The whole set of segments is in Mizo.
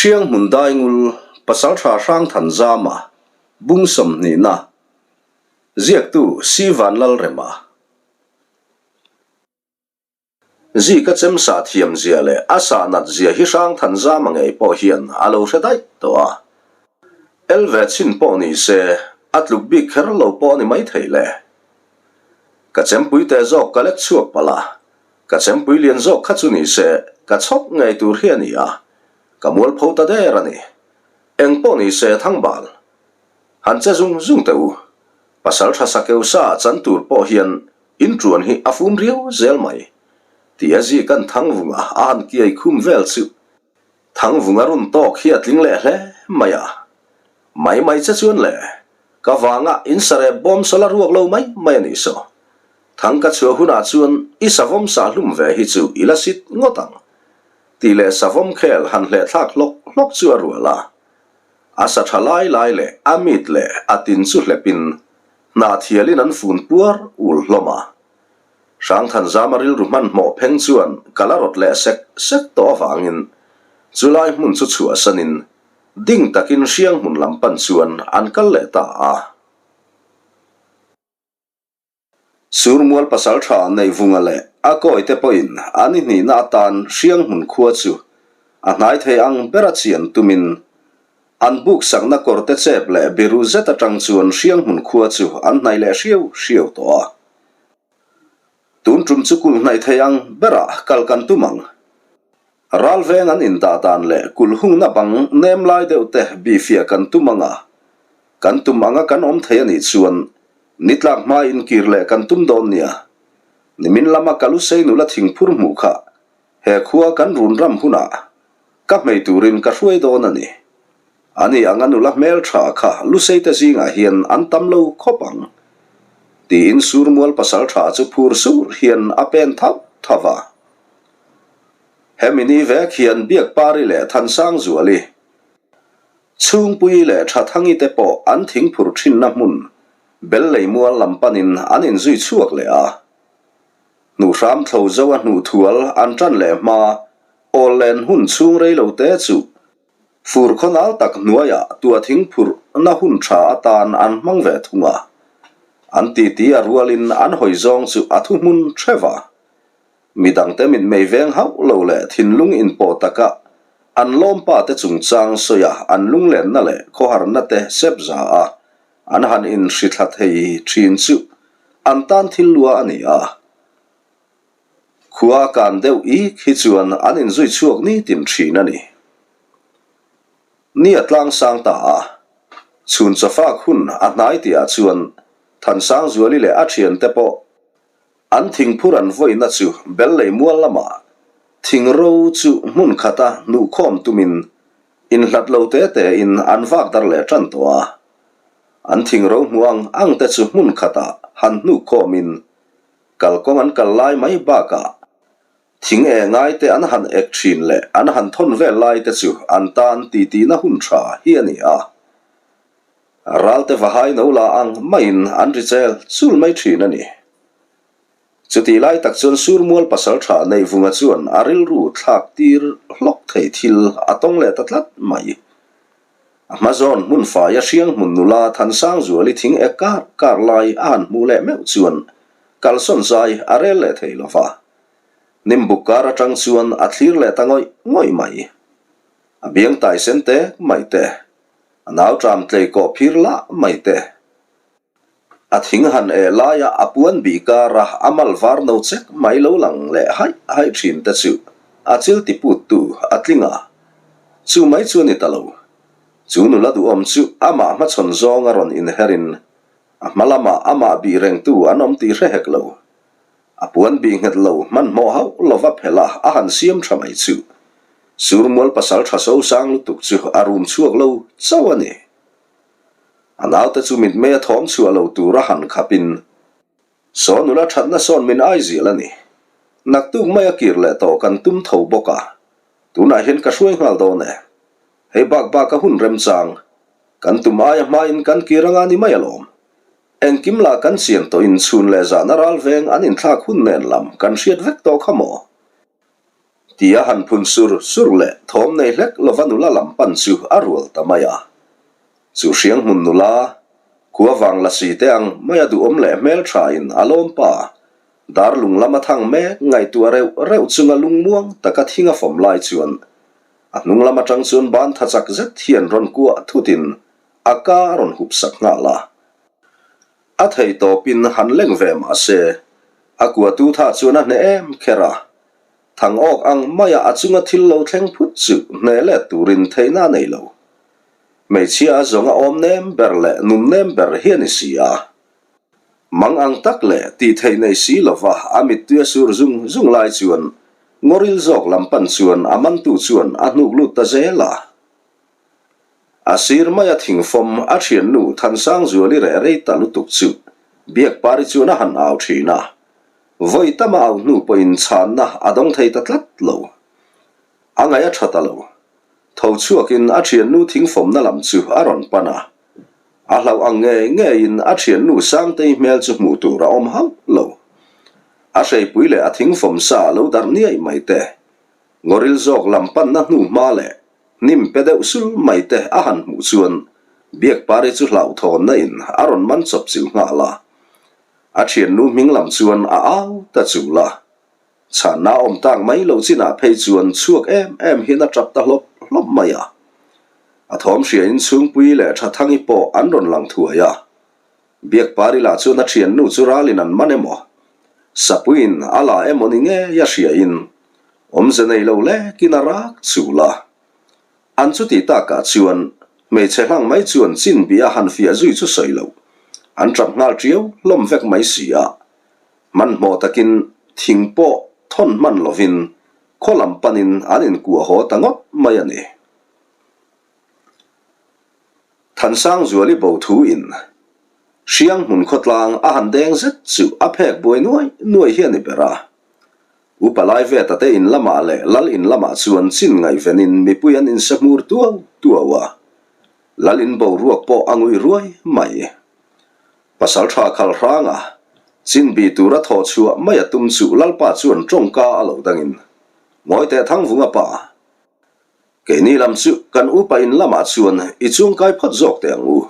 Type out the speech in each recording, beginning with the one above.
Hrianghmun Daingul, Pasaltha Hrangthanzama, Bung sawmhnihna, Ziaktu Si Vanlalrema. Zika chem sah thiam zia leh a sah nat zia hi Hrangthanzama ngei pawh hian a lo hre daih tawh a. El ve chhin pawh ni se, a tluk bik kher lo pawh a ni maithei le. Ka chempui teh zawk ka lek chhuak palh a, Ka chempui lian zawk kha chu ni se, ka chhawk ngei tur hi a ni a, ka mualpho ta der a ni. Eng pawh ni se Thangbal, han che zung zung teh u. Pasal tha sakeu sa chan tur pawh hian in tuan hi a fum riau zel mai, ti a zi kan Thangvunga a han kiai khum vel chu Thangvunga run tawk hi a tling leh hle mai a. Mai mai che chuan le, ka vanga in sarep bawm sawl a ruak lo mai mai a nih saw. Thang ka chhuah hunah chuan i savawm sah hlum ve hi chu i la sit ngawt ang, tih leh savawm khel han hleh thlak hlawk hlawk chu a rual a. A sa tha lai lai leh a mit leh a tin chu hlepin hnahthialin an fun puar ul hlawm a. Hrangthanzama rilru hmanhmawh pheng chuan ka la rawt leh sek sek tawh avangin chulai hmun chu chhuahsanin ding takin Hrianghmun lam pan chuan an kal leh ta a. Surmual pasaltha Neihvunga leh a kawite pawhin an i hnihna atan Hrianghmun khua chu a hnai thei ang bera chian tumin an buk sakna kawrte chep leh biru zet atang chuan Hrianghmun khua chu an hnaih leh hriau hriau tawh a. Tun tum chu kulh hnaih thei ang berah kal kan tum ang. Ral veng an indah dan leh kulh hungna bang nem lai deuh te bihfiah kan tum ang a, kan tum anga kan awm thei a nih chuan ni tlak hma inkir leh kan tum dawn nia. Nimin lama ka lusei nula thingphur hmuh kha he khua kan run ram hunah ka hmei turin ka hruai dawn a ni. Ani anga nula hmel tha kha lusei te zingah hian an tam lo khawp ang. Tiin Surmual pasal tha chu phur sur hian a pen thauh thauh a. Hemi ni vek hian Biakpari leh Thansangzuali, Chhungpui leh Thathangi te pawh an thingphur thinna hmun Bellei mual lam panin an inzui chhuak leh a. Hnuhhram thlo zo a hnuhthual an tan leh hma awl len hun chhung rei lo te chu fur khawnal tak hnuaiah tua thingphurh na hun tha atan an hmang ve thung a. An titi a rualin an hawi zawng chu a thuhmun theuh a. Midangte mitmei veng hauh lo leh thinlung inpawh taka an lawmpa te chungchang sawi a an lunglenna leh khawharna te sep za a an han inhrithla thei thin chu an tan thil lua a ni a. Khua kan deuh ik hi chuan an inzui chhuak nitin thin a ni. Ni a tlang sang ta a, chhun chawfak hun a hnai tihah chuan Thansangzuali leh a thiante pawh An thingphur an vawiina chu Bellei mual lamah thing ro chu hmun khata hnuhkhawm tumin inhlat lo te tein an vak dar leh tan tawh a. An thing ro hmuh ang ang te chu hmun khatah han hnuhkhawmin kalkawng an kal lai mai bakah thing e ngai te an han ek thin leh an han thawn vel lai te chu an tan titihna hun tha hi a ni a. Ralte vahai no la ang maiin an ri chel chul mai thin a ni. Chutih lai tak chuan Surmual pasaltha Neihvunga chuan a rilru thlak tir hlawk thei thil a tawng leh ta tlat mai. A hma zawn hmun faia Hrianghmun nula Thansangzuali thing ek kar kar lai a han hmuh leh meuh chuan kalsawn zai a rel leh thei lo va. Hnimbuk kar atang chuan a thlir leh ta ngawih ngawih mai. A biang tai sen tek mai te. A nau ṭam tlei kawh phir lah mai te. A thing han eh laia a puan bih kara a mal var no chek mai lo lang leh haih haih ṭhin te chu a chil ti put tu a tling a. Chu mai chu a ni ta lo. Chu nula duhawm chu amah hmachhawn zawng a rawn inherin a hma lamah amah bih rengtu an awm tih hre hek lo. A puan bih nghet lo hmanhmawh hauh lova phelh a a han siam tha mai chu. Surmual pasal tha so sang lutuk chu a rum chhuak lo chauh a ni. A naute chu mitmei a thawm chhuah lo tur a han khap in, Saw nula thatna sawn min ai zial a ni. Naktuk mai a kir leh tawh kan tum tho bawk a, tunah hian ka hruai nghal dawn e. Hei bak bak a hun remchang, kan tum aia hmain kan kir anga ni mai alawm. Engkim lah kan chian tawh in chhun leh zahna ral veng an inthlak hun nen lam kan hriat vek tawh kha maw? Tia han phun sur sur leh thawm nei hlek lova nula lam pan chu a rual ta mai a. Chu hriang hmun nula, khua vang lasi te ang maia duhawm leh hmeltha in a lawm pa, darlung lama thang mek ngaihtuah reuh reuh chunga lungmuang taka thing a fawm lai chuan a hnung lam atang chuan ban tha chak zet hian rawn kuah thutin a ka a rawn hup sak nghal a. A thei tawpin han leng ve mah se, a kuatu tha chuan a hneh em kher a. Thang awk ang maia a chunga thil lo thleng phut chu hneh let turin theihna a nei lo. Hmeichhia a zawnga awm nem ber leh num nem ber hi a ni si a. Mang ang tak leh tih theih nei si lova a mittui a sur zung zung lai chuan ngawril zawk lam pan chuan a mantu chuan a hnuk lut ta zel a. A sir maia thingfawm a thiannu Thansangzuali reh rei ta lutuk chu Biakpari chuan a han au thin a. Vawi tama au hnu pawhin chhanna a dawng thei ta tlat lo. A ngaih a tha ta lo. Tho chhuakin a thiannu thingfawmna lam chu a rawn pan a. A hlauh ang ngei ngeiin a thiannu Sangtei hmel chu hmuh tur a awm hauh lo. A hreipui leh a thingfawm sa lo darh niaih mai te. Ngawril zawk lam panna hnu hma leh hnim pe deuh sul mai te a han hmuh chuan Biakpari chu hlauhthawnna in a rawn man chawp chilh nghal a. A thiannu hming lam chuan a au ta chul a. Chhanna awm tak mai lo chinah phei chuan chhuak em em hian a tap ta hlawp hlawp mai a. A thawm hria in chhungpui leh Thathangi pawh an rawn lang thuai a. Biakpari lah chuan a thiannu chu ralin an man emaw, sapuiin a la emaw ni ngei a hriain awmze nei lo lekin a rak chul a. An chuti takah chuan hmeichhe hlang mai chuan chin bih a han fiah zui chu sawi lo, an tap nghal tiau hlawm vek mai si a. Hmanhmawh takin thing pawh thawn hman lovin khaw lam panin an inkuah haw ta ngawt mai a ni. Thansangzuali bo thu in Hriang hmun khawtlang a han deng zet chu a phek buai nuai nuai hi a ni ber a. Upa Laiveta te in lamah leh Lal in lamah chuan chin ngaihvenin mipui an inse hmur tuau tuau a. Lal in boruak pawh a ngui ruai mai. Pasaltha khal hranga chin bih tura thawh chhuah mai a tum chu Lalpa chuan tawngka a lo dangin, Ngawi teh Thangvunga pa, Keini lam chu kan upa in lamah chuan i chungkai phawt zawk teh ang u.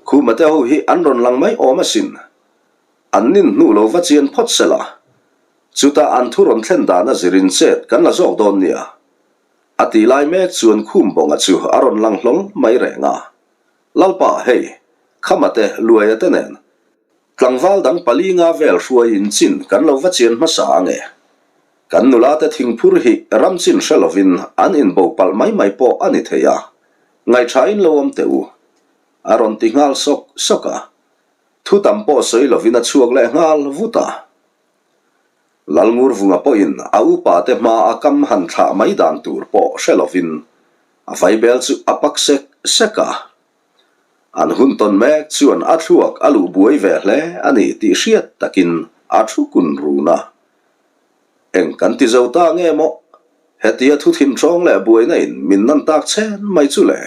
Khuma te ho hi an rawn lang mai awm asin. An nin hnu lo va chian phawt sela. Chutah an thu rawn thlen dan a zirin chet kan la zawk dawn nia. A tih lai mek chuan Khum Bawnga chu a rawn lang hlawl mai reng a. Lalpa, hei, Khama te, Luaia te nen tlangval dang palinga vel hruaiin chin kan lo va chian hmasa ang e. Kan nula te thingphur hi ram chin hre lovin an inbo palh mai mai pawh a ni thei a, ngaihṭhain lo awm teh u. A rawn ti nghal sawk sawk a, thu tam pawh sawi lovin a chhuak leh nghal vut a. Lalngurvunga pawhin a upa te hma a kam han thlah mai dan tur pawh hre lovin a vaibel chu a pak sek sek a. An hun tawn mek chuan a thluak a luh buai ve hle a ni tih hriat takin a thu kun run a. Eng kan ti zo ta nge maw? Hetia thu thinṭawng leh buaina in min nan tak chhen mai chu le.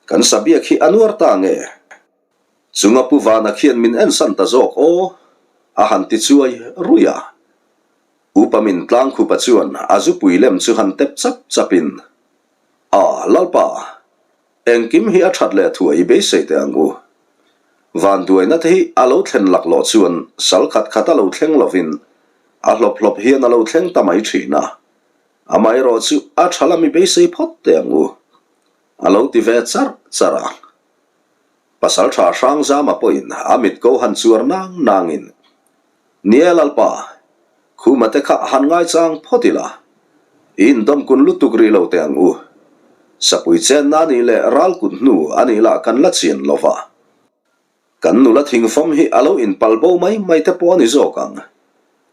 Kan sabiak hi a nuar ta nge? Chunga Pu Vana khian min ensan ta zawk aw, a han ti chuai ruih a. Upa min tlangkhupa chuan a zupui lem chu han tep chap chapin, A, Lalpa! Engkim hi a that leh thuai i beisei teh ang u. Vanduaina te hi a lo thlen laklawh chuan sal khat khat a lo thleng lovin a hlawp hlawp hian a lo thleng ta mai thin a. Amaherawh chu a tha lam i beisei phawt teh ang u. A lo ti ve charh charh a. Pasaltha Hrangzama pawhin a mit ko han chuar nang nangin, Ni e Lalpa, Khuma te kha han ngaichang phawt ila, i indawmkun lutuk rih lo teh ang u. Sapui chenna a nih leh ral kut hnu a nih lah kan la chian lo va. Kan nula thingfawm hi a lo inpal bo mai mai te pawh a ni zawk ang.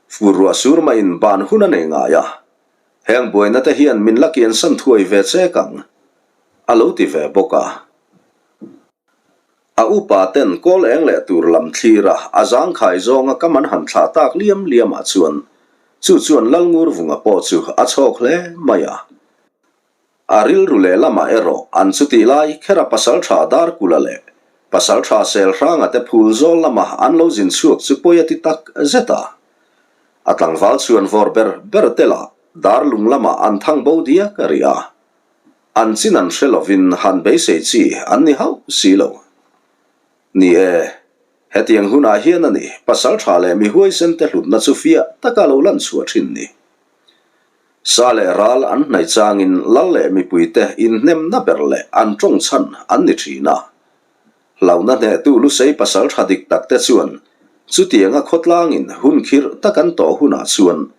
Fur ruah sur maiin ban hun a nei ngai a, heng buaina te hian min la kiansan thuai ve chek ang, a lo ti ve bawk a. A upa ten kawl eng leh tur lam thlir a, a zangkhai zawnga kam an han thlah tak liam liam ah chuan chu chuan Lalngurvunga pawh chu a chhawk hle mai a. A rilru leh lamah erawh an chutih lai khera Pasaltha Darkula leh Pasaltha Selhranga te phul zawl lama an lo zin chhuak chu pawi a ti tak zet a. A tlangval chhuan vawr ber ber te lah. Darlung lamah an thang bo diak a ri a. An chin an hre lovin han beisei chi an ni hauh si lo. Ni e, hetiang hunah hian a ni pasal tha leh mi huaisen te hlutna chu fiah taka lo lan chhuah thin ni. Sa leh ral an hnaih changin lal leh mipuite inhnemna ber leh an tawng chhan an ni thin a. Hlauhna hnehtu Lusei pasal tha dik tak te chuan chutianga khawtlangin hun khirh tak an tawh hunah chuan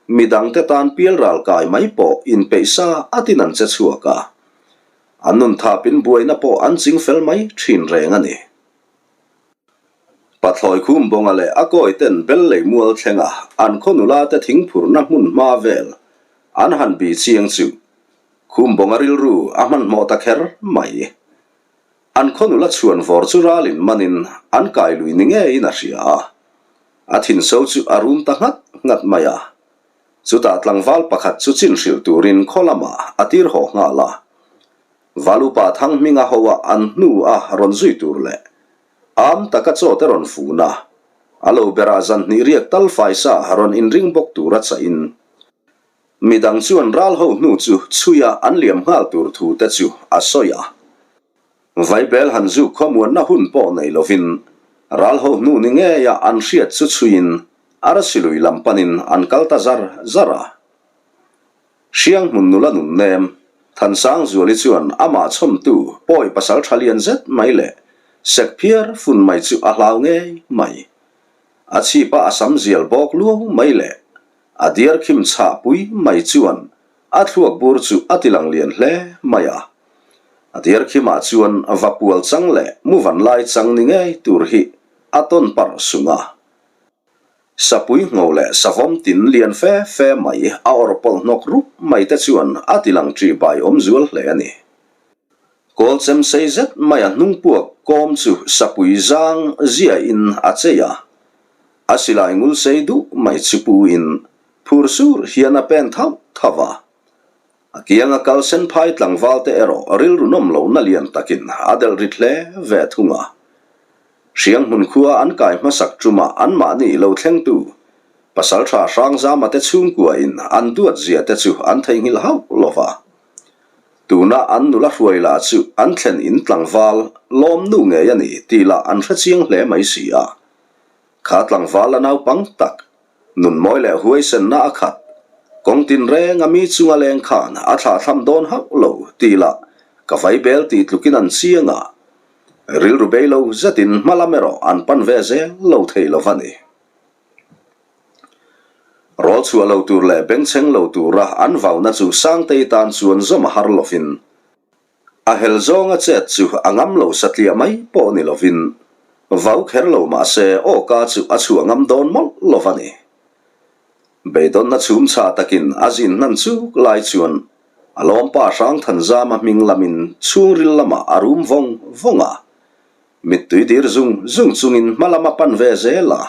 midangte tan pialral kai mai pawh inpeih sa atin an che chhuak a. An nun thapin buaina pawh an ching fel mai thin reng a ni. Pathlawi khum bawnga leh a kawi ten bel lei mual thlenga an khaw nula te thing phurhna hmun hma vel an han bih chiang chu khum bawnga rilru a hmanhmawh ta kher mai. An khaw nula chhuan vawr chu ralin manin an kai lui ni ngeiin a hria a, a thinso chu a rum ta nghat nghat mai a. Chutah tlangval pakhat chu chin hrilh turin khaw lamah a tir haw nghal a. Valupa thang hminga ho a an hnu a rawn zui tur leh am taka chaw te rawn fun a, a lo berah zan hnih riak tal faisa rawn inring bawk tur a chah in midang chuan ral ho hnu chu chhui a an liam nghal tur thu te chu a sawi a. Vaibel han zuk khawmuanna hun pawh nei lovin ral ho hnu ni ngei a an hriat chu chhuiin arsi lui lam panin an kal ta zar zar a. Hriang hmun nula nun nem, Thansangzuali chuan amah chhawmtu pawi pasal tha lian zet mai leh sek phiar fun mai chu a hlau ngei mai. A chhipa a sam zial bawk luau mai leh a diar khim chhah pui mai chuan a thluak bur chu a tilang lian hle mai a. A diar khimah chuan va pual chang leh mu van lai chang ni ngei tur hi a tawn parh sung a. Sapui ngho leh savawm tin lian fe fe mai a awrh pawlh hnawk rup mai te chuan a ti lang ṭih bai awm zual hle a ni. Kawl chem sei zet mai a hnung puak kawm chu sapui zang ziahin a chei a, a silai ngul sei duh mai chu pu in phur sur hian a pen thauh thauh a. A kianga kal sen phai tlangval te erawh rilru nawm lohna lian takin a delh rit hle ve thung a. Hriang hmun khua an kai hmasak ṭuma anmahni lo thlengtu Pasalṭha Hrangzama te chhungkuain an duat zia te chu an theihnghilh hauh lo va. Tuna an nula hruai lah chu an thlen in tlangval lawmnu ngei a ni tih lah an hrechiang hle mai si a. Kha tlangval a naupang tak Nunmawi leh huaisenna a khat. Kawng tinreng a mi chunga leng khan a thlahthlam dawn hauh lo tih lah ka vaibel tih tlukin an chiang a. Rilru bei lo zetin hma lam erawh an pan ve zel lo thei lo va ni. Rawl chhuah lo tur leh bengchheng lo tura an vauna chu Sangtei tan chuan zawm a har lovin A hel zawnga chet chu a ngam lo satliah mai pawh ni lovin vau kher lo mah se awka chu a chhuah ngam dawn mawlh lo va ni. Beidawnna chhum chhah takin a zin hnan chuk lai chuan a lawmpa Hrangthanzama hming lamin chhungril lamah a rum vawng vawng a, mittui dir zung zung chungin hma lam a pan ve zel a.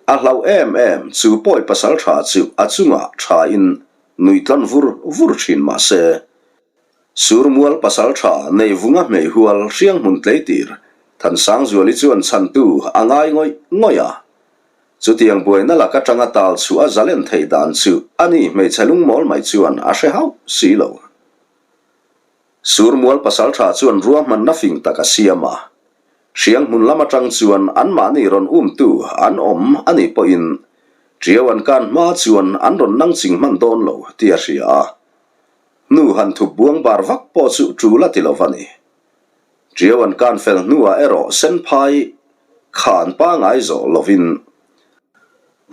A hlauh em em chu pawi pasal tha chu a chungah thain nuih tlawn vur vur thin mah se, Surmual pasal tha nei vunga hmeihual hriang hmun tleitir Thansangzuali chuan chhantu a ngai ngawih ngawih a. Chutiang buaina lak atanga tal chhuah a zalen theih dan chu ani hmeichhe lungmawl mai chuan a hre hauh si lo. Surmual pasal tha chuan ruahmanna fing tak a siam a. Hriang hmun lam atang chuan anmahni rawn umtu an awm a nih pawhin Tiau an kan hma chuan an rawn nang ching hman dawn lo tih a hria a. Hnu han thup buang bar vak pawh chu tul a ti lo va ni. Tiau an kan fel hnuah erawh senphai khan pangai zawh lovin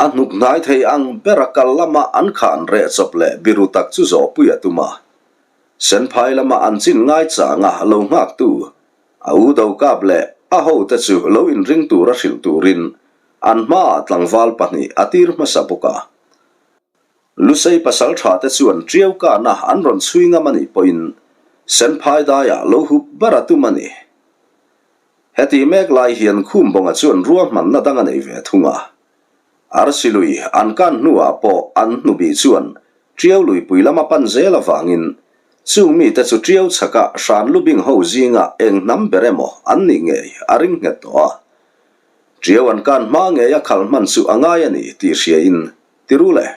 a hnuk hnai thei ang bera kal lama an khan reh chawp leh biru tak chu zawhpui a tum a. Senphai lama an chin ngai changa lo nghaktu a u do kap leh a hote chu lo inring tura hrilh turin an hmaah tlangval pahnih a tir hmasa bawk a. Lusei pasal tha te chuan Tiau kana an rawn chhui ngam a nih pawhin Senphai daiah lo hup ber a tum a ni. Heti mek lai hian Khumbawnga chuan ruahmanna dang a nei ve thung a. Arsi lui an kan hnuah pawh an hnubih chuan Tiau luipui lama pan zel avangin chung mite chu Tiau chhaka hran lubing ho zinga eng hnam ber emaw an nih ngei a ring nghet tawh a. Tiau an kan hma ngei a khalh hman chu a ngai a ni tih hriain Ti ru le.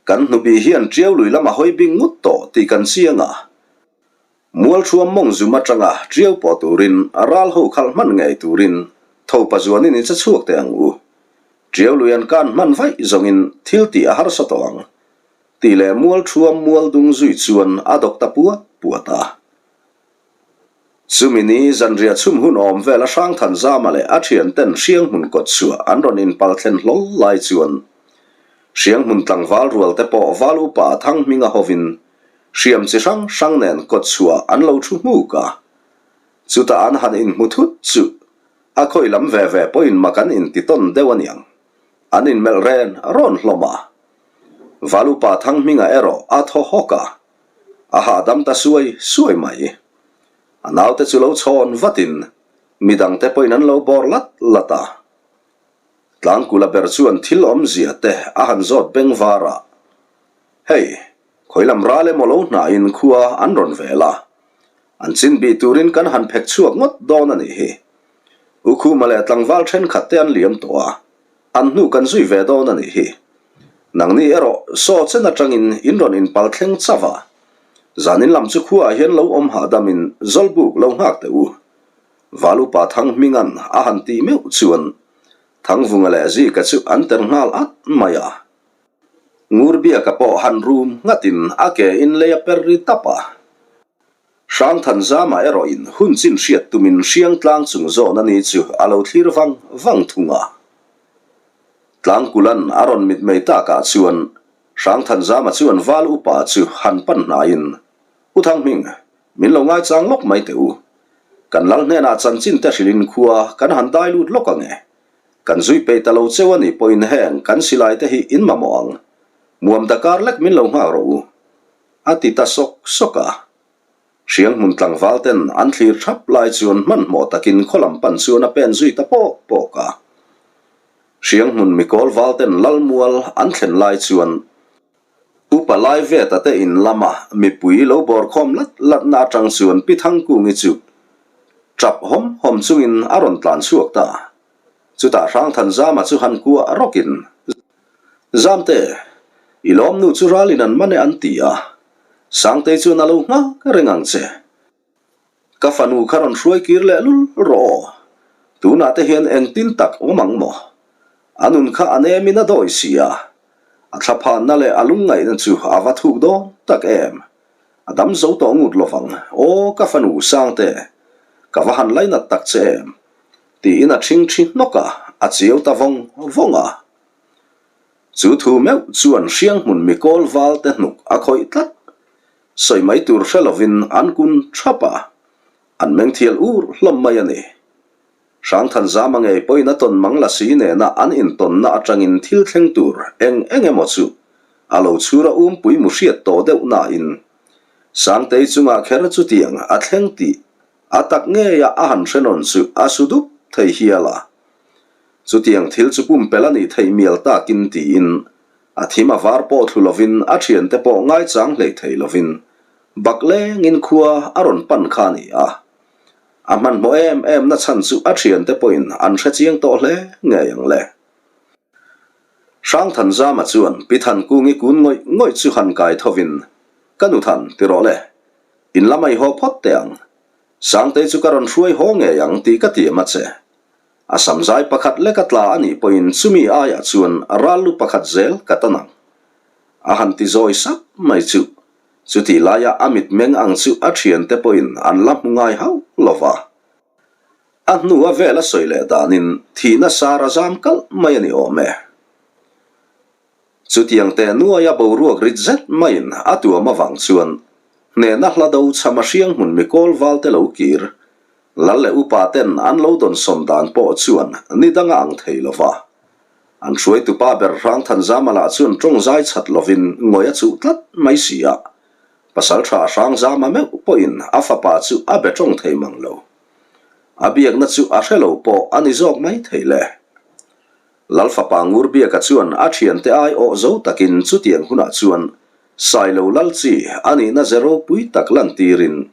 Kan hnubi hian Ṭiau lui lam a hawi bing ngut tawh tih kan chiang a. Mualṭhuam mawng zum aṭanga Ṭiau pawh turin ral ho khalh hman ngei turin thopa zuanin i che chhuak teh ang u. Ṭiau lui an kan hman vaih zawngin thil tih a harsa tawh ang tih leh Mualṭhuam mual dung zui chuan a dawk ta puat puat a. Chumi ni zanriah chhum hun awm vela Hrangthanzama leh a thianten Hrianghmun kawt chhuah an rawn inpal thlen hlawl lai chuan Hrianghmun tlangval rual te pawh val upa Thanghminga hovin hriam chi hrang hrang nen kawt chhuah an lo thu hmuk a. Chutah an han inhmu thut chu a khawi lam ve ve pawhin mak an inti tawn deuh aniang. An inmelh ren rawn hlawm a. Val upa Thanghminga erawh a thaw hawk a. A hahdam ta suai suai mai. A naute chu lo chhawn vatin midangte pawhin an lo bawr lat lat a. Tlangkula ber chuan thil awmzia te a han zawt beng var a, Hei, khawi lam ral emaw lo hnahin khua an rawn vel a, an chin bih turin kan han phek chhuak ngawt dawn a nih hi. U Khuma leh tlangval thenkhat te an liam tawh a, An hnu kan zui ve dawn a nih hi. Nangni erawh saw chen atangin in rawn inpal thleng chauh a. Zanin lam chu khuaah hian lo awm hahdamin Zawlbuk lo nghak teh u. Valupa Thanghminga'n a han tih meuh chuan Thangvunga leh Zika chu an ter nghal at mai a. Ngurbiaka pawh han rum nghatin a ke in lei a per ri tap a. Hrangthanzama erawhin hun chin hriat tumin Hriangtlang chung zawn a ni chu a lo thlir vang vang thung a. Tlangkula'n a rawn mitmei takah chuan Hrangthanzama chuan val upa chu han pan hnaiin, U Thanghming, min lo ngaichang lawk mai teh u. Kan lal hnenah chanchin te hrilhin khua kan han dai lut lawk ang e. Kan zui peih ta lo cheu a nih pawhin heng kan silai te hi in mamawh ang. Muam dakar lek min lo nghak rawh u. A ti ta sawk sawk a. Hrianghmun tlangval ten an thlir thap lai chuan hmanhmawh takin khaw lam pan chuan a pen zui ta pawk pawk a. Hrianghmun mikawl val ten Lalmual an thlen lai chuan Upa Laiveta te in lama mipui lo bawr khawm lat latna atang chuan Pi Thangkungi chu tap hawm hawm chungin a rawn tlan chhuak ta. Chutah Hrangthanzama chu han kuah rawkin Zamte, i lawmnu chu ralin an man e an ti a, Sangtei chuan a lo nghak reng ang che. Ka fanu kha rawn hruai kir leh lul rawh aw, tunah te hian engtin tak awm ang maw? A nun kha a nemin a dawi si a, a thlaphanna leh a lungngaihna chu a va thuk dawn tak em. A dam zo tawh ngut lovang, aw ka fanu Sangte, ka va han lainat tak che em? Tiin a ṭhingṭhi hnawk a, a chiau ta vawng vawng a. Chu thu meuh chuan Hrianghmun mikawl val te hnuk a khawih tlat. Sawi mai tur hre lovin an kun thap a, an meng thial ur hlawm mai a ni. Hrangthanzama ngei pawhin a tawn mang la si nena an intawnna atangin thil thleng tur eng eng emaw chu a lo chhur a umpui mu hriat tawh deuh nain Sangtei chungah kher chutiang a thleng tih a tak ngeia a han hre nawn chu a su dup thei hial a. Chutiang thil chu pumpelh a nih theih mial takin tiin a thim a var pawh thlu lovin a thiante pawh ngaichang hlei thei lovin bak lengin khua a rawn pan kha a ni a. A hmanhmawh em em na chhan chu a thiante pawhin an hre chiang tawh hle ngei ang le. Hrangthanzama chuan Pi Thankungi kun ngawih ngawih chu han kai thovin, Ka nu Than, ti rawh le. In lam a i haw phawt teh ang. Sangtei chu ka rawn hruai haw ngei ang tih ka tiam a che. A samzai pakhat lek a tla a nih pawhin chumi aiah chuan ral lu pakhat zel ka tan ang. A han ti zawi sap mai chu. Chutih laia a mitmeng ang chu a thiante pawhin an la hmu ngai hauh lo va. A hnua vel a sawi leh danin thihna sar a zam kalh mai a ni awm e. Chutiang teh nuaia boruak rit zet maiin a tuam avang chuan hnehna hla do chham a hriang hmun mikawl valte lo kir Lal leh upa ten an lo dawnsawn dan pawh chuan ni danga ang thei lo va. An hruaitupa ber Hrangthanzama lah chuan tawng zai chat lovin ngawi a chuh tlat mai si a. Pasaltha Hrangzama meuh pawhin a fapa chu a be tawng thei mang lo. A biakna chu a hre lo pawh a ni zawk mai thei le. Lal fapa Ngurbiaka chuan a thiante ai awh zo takin chutiang hunah chuan Sailo Lal chi a nihna ze ropui tak lantirin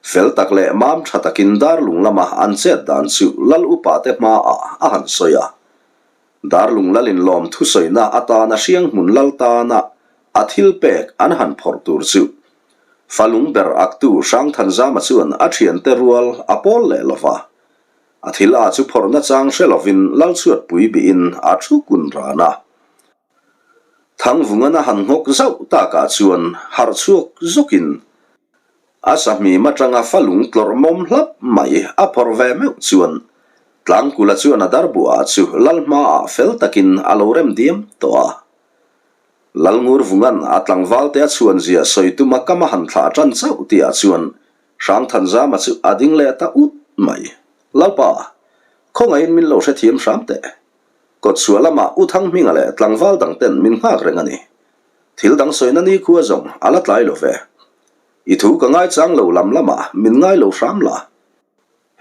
Fel tak leh mam tha takin Darlung lama an chet dan chu Lal upate hmaah a han sawi a. Darlung Lalin lawm thusawina atana Hrianghmun Lal tana a thil pek an han phawrh tur chu Falung ber aktu Hrangthanzama chuan a thiante rual a pawl leh lo va. A thil a chu phawrh nachang hre lovin Lalchhuatpui bihin a thu kun ran a. Thangvungan a han nghawk zauh takah chuan harh chhuak zawkin a sahmim atanga falung tlawrh mawm hlap mai a phawrh ve meuh chuan Tlangkula chuan a darbuah chu lal hmaah fel takin a lo rem diam tawh a. Lalngurvungan a tlangvalte a chhuan zia sawi tuma kam a han thlah tan chauh tihah chuan Hrangthanzama chu a ding leh ta ut mai. Lalpa, khawngaihin min lo hrethiam hram teh. Kawtchhuah lamah U Thanghminga leh tlangval dangten min nghak reng a ni. Thil dang sawina nikhua zawng a la tlai lo ve. I thu ka ngaichang lo lam lamah min ngai lo hram la.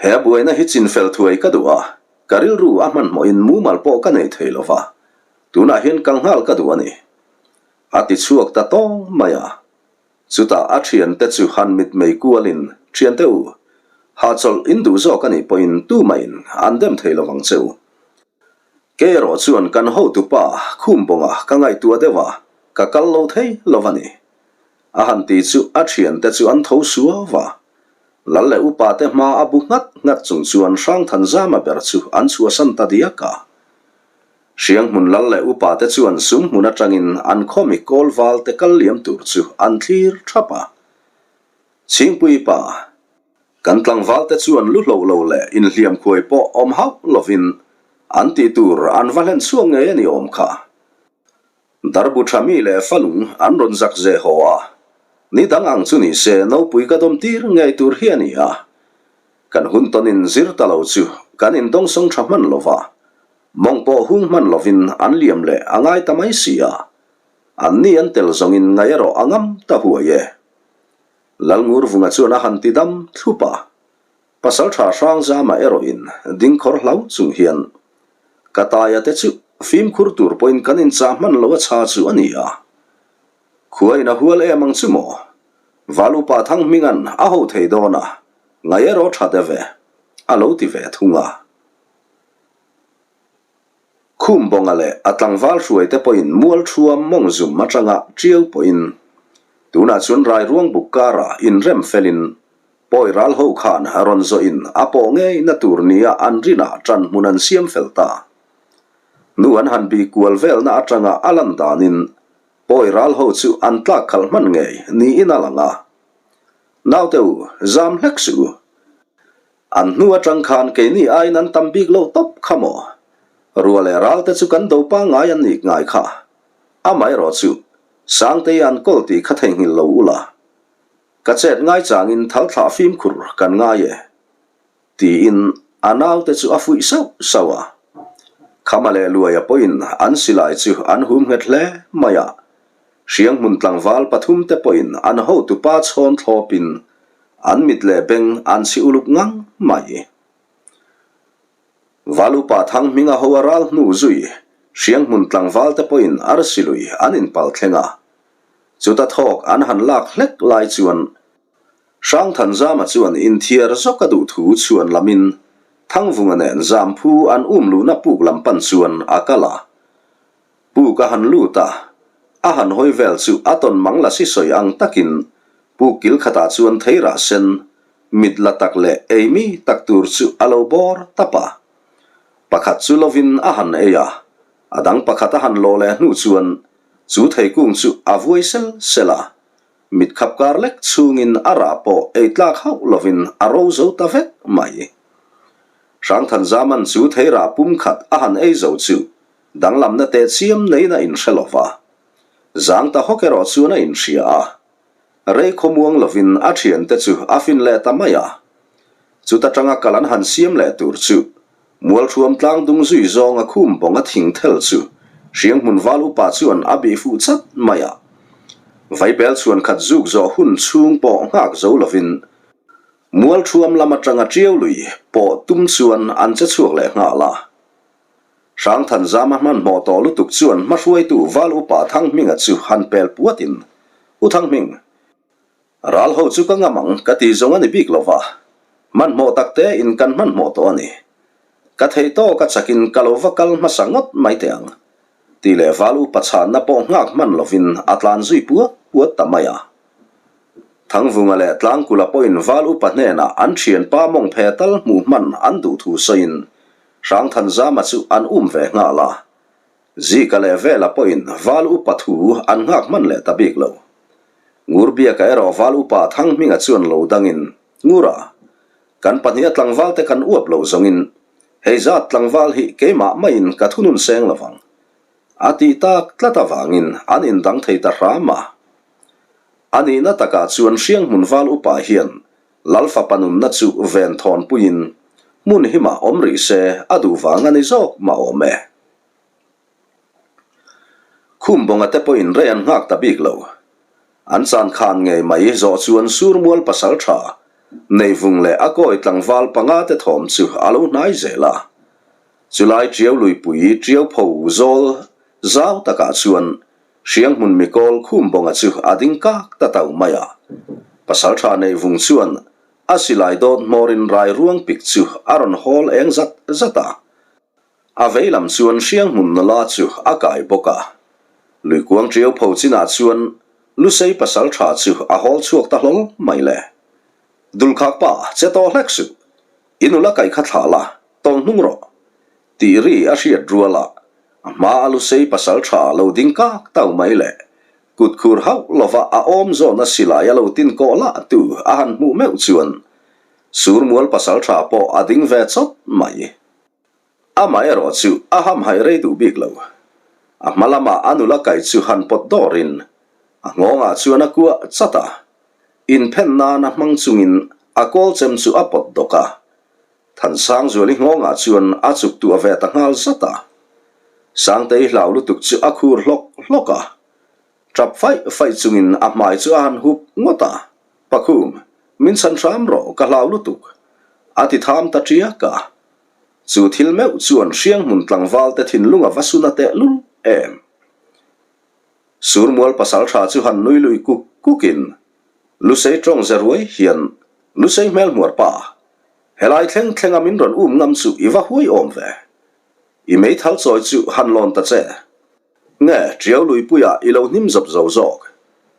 He buaina hi chinfel thuai ka duh a, ka rilru a hmanhmawhin mumal pawh ka nei thei lo va, tunah hian kal nghal ka duh a ni. A ti chhuak ta tawng mai a. Chutah a thiante chu han mitmei kualin, Thiante u, hahchawlh in duh zawk a nih pawhin tumahin an dem thei lo vang che u. Kei erawh chuan kan hotupa Khumbawnga ka ngaihtuah deuh a, ka kal lo thei lo va ni. A han ti chu a thiante chu an tho suau va. Lal leh upa te hma a bu nghat nghat chung chuan Hrangthanzama ber chu an chhuahsan ta diak a. Hrianghmun lal leh upa te chuan sum hmun atangin an khawmi kawl val te kal liam tur chu an thlir thap a. Chhingpui pa, kan tlangval te chuan lu hloh lo leh inhliam khuai pawh awm hauh lovin an tih tur an va hlen chhuak ngei a ni awm kha. Darbu tha mi leh falung an rawn zak ze haw a, ni dang ang chu ni se nopui ka dawm tir ngei tur hi a ni a. Kan hun tawnin zir ta lo chu kan indawngsawng tha hman lo va, Mawng pawh hung hman lovin an liam leh a ngai ta mai si a, an ni an tel zawngin ngaih erawh a ngam ta huai e. Lalngurvunga chuan a han ti dam thlup a, Pasaltha Hrangzama erawhin dingkhawr hlau chung hian, Ka taia te chu fimkhur tur pawhin kan inchah hman lo a chha chu a ni a, khua in a hual em ang chu maw? Valupa Thanghminga'n a ho thei dawn a, ngaih erawh tha deuh e, a lo ti ve thung a. Khumbawnga leh a tlangval hruaite pawhin mualthuam mawng zum atanga tiau pawhin tunah chuan Rairuang buk karah inrem felin pawi ral ho khan rawn zawhin a pawh ngeina tur nia an rinah tan hmun an siam fel ta. Nu an han bih kual velna atanga a lan danin pawi ral ho chu an tlak khalh hman ngei niin a lang a. Naute u, zam hlek suh u. An hnu atang khan keini aiin an tam bik loh tawp kha maw? Rua leh ral te chu kan do pangngai an nih ngai kha. Amaherawh chu, Sangtei an kawl tih kha theihnghilh lo ula. Ka chet ngai changin thal thlah fimkhur kan ngai e. Tiin a naute chu a fuih sauh sauh a. Khama leh Luaia pawhin an silai chu an hum nghet hle mai a. Hrianghmun tlangval pathumte pawhin an hotupa chhawn thlawpin An mit leh beng an chhi uluk ngang mai. Valupa Thanghminga ho a ral hnu zui Hrianghmun tlangval te pawhin arsi lui an inpal thleng a. Chuta thawk an han lak hlek lai chuan Hrangthanzama chuan inthiar zawk a duh thu chhuan lamin Thangvunga nen Zamphu an um luhna puk lam pan chuan a kal a. Puk a han lut a, a han hawi vel chu a tawn mang la si sawi ang takin puk kil khatah chuan theirah sen, mit la tak leh ei mi tak tur chu a lo bawr tap a. Pakhat chu lovin a han ei a, a dang pakhat a han lawh leh hnu chuan chu theikung chu a vuai sel sel a, mit khap kar lek chhungin a rah pawh ei tlak hauh lovin a ro zo ta vek mai. Hrangthanzaman chu theirah pum khat a han ei zo chu Danglamna teh chiam neiin a inhre lo va, zang ta hawk erawh chuan a inhria a. Rei khawmuang lovin a thiante chu a fin leh ta mai a. Chuta tanga kal an han siam leh tur chu Mualthuam tlang dung zui zawnga khum bawnga thing thel chu Hrianghmun val upa chuan a bih fuh chat mai a. Vaibel chhuan khat zuk zawh hun chhung pawh nghak zo lovin Mualthuam lam atanga tiau lui pawh tum chuan an che chhuak leh nghal a. Hrangthanzama hmanhmawh tawh lutuk chuan hmahruaitu Val Upa Thanghminga chu han pel puatin, U Thanghming, ral ho chu ka ngam ang ka ti zawng a ni bik lo va, hmanhmawh tak te in kan hmanhmawh tawh a ni. Ka theih tawk a chakin ka lo va kal hmasa ngawt mai teh ang. Tih leh val upa chhanna pawh nghak hman lovin a tlan zui puat puat ta mai a. Thangvunga leh Tlangkula pawhin val upa hnenah an thianpa mawng phe tal hmuh hman an duh thu sawiin Hrangthanzama chu an um ve nghal a. Zika leh Vela pawhin val upa thu an nghak hman leh ta bik lo. Ngurbiaka erawh val upa Thanghminga chuan lo dangin, Ngura, kan pahniha tlangvalte kan uap lo zawngin hei zat tlangval hi keimah maiin ka thunun seng lovang, a tih tak tlat avangin an indang thei ta hram a. A nihna takah chuan Hrianghmun val upa hian Lal fapa nunna chu ven thawnpuiin hmun himah awm rih se a duh vang a ni zawk mah awm e. Khumbawnga te pawhin rei an nghak ta bik lo. An chan khan ngei mai zawh chuan Surmual pasal tha Neivung leh a kawi tlangval panga te thawm chu a lo hnai zel a. Chulai Tiau luipui Tiau pho zawl zau takah chuan Hrianghmun mikawl Khumbawnga chu a ding kak ta tau mai a. Pasal tha Neivung chuan a silai dawt hmawrin rai ruang pik chu a rawn hawl eng zat zat a. A vei lam chuan Hrianghmun nula chu a kai bawk a. Luikuang ṭiau pho chinah chuan Lusei pasal ṭha chu a hawl chhuak ta hlawl mai le. Dulkhak pa, che tawh hlek suh. I nula kaih kha thlah la, tawng hnung rawh. Tih ri a hriat rual a, a hma a Lusei pasal ṭha lo ding kak tau mai le. Kut khur hauh lova a awm zawna silai a lo tin kawh lah tu a han hmuh meuh chuan Surmual pasal ṭha pawh a ding ve chawt mai. Amaherawh chu a hamhaih rei duh bik lo. A hma lamah a nula kaih chu han pawt dawrin a nghawngah chuan a kuah chat a, inphen nan a hmang chungin a kawl chem chu a pawt dawk a. Thansangzuali nghawngah chuan a chuk tuah ve ta nghal zat a. Sangtei hlau lutuk chu a khur hlawk hlawk a. Tap faih faih chungin a hmai chu a han hup ngawt a, Pakhum, min chhan hram rawh, ka hlau lutuk, a ti tham ta ṭiak a. Chu thil meuh chuan Hrianghmun tlangvalte thinlung a va suna tehlul em. Surmual pasalṭha chu han nui lui kuk kukin Lusei ṭawng ze ruai hian Lusei hmel hmuar pa, helai thleng thlenga min rawn um ngam chu i va huai awm ve. I meithal chawi chu han lawn ta che. Nge, Ṭiau luipuiah i lo hnim zawp zo zawk.